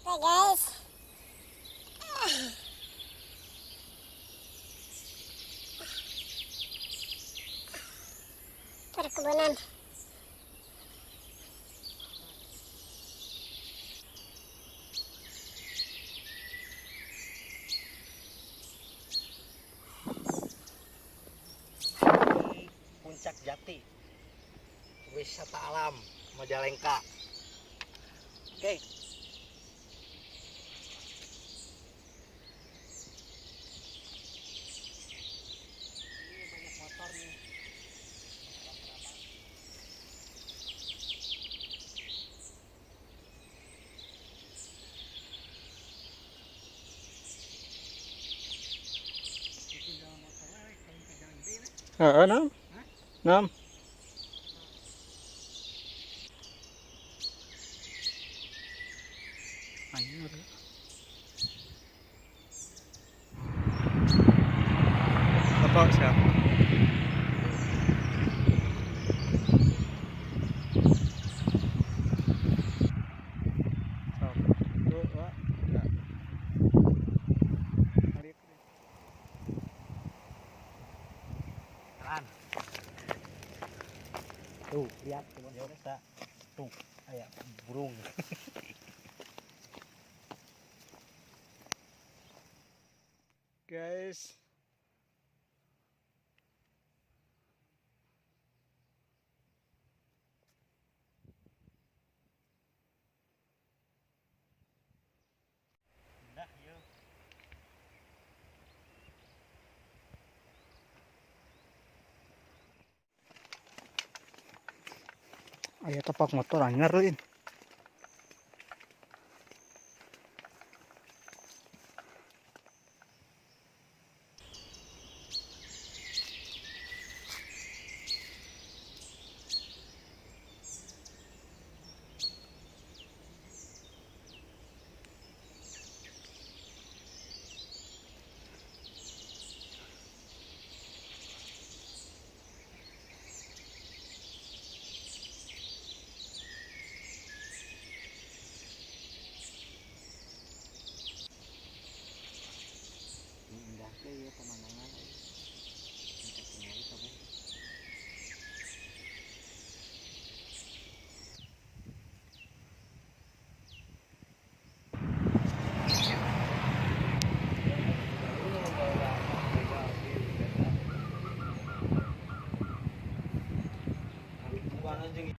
Oke guys. Perkebunan. Puncak Jati, wisata alam Majalengka. Oke. Ini banyak motor nih. Heeh, nam. Nam. Anyar. Bapak siap. Satu, dua, tiga. Jalan. Tuh, lihat teman-teman, tuh kayak burung. Guys. Indah, yuk. Aya tapak motor anyar euy. Indah teh ya pemandangan. Kita tinggal kabeh.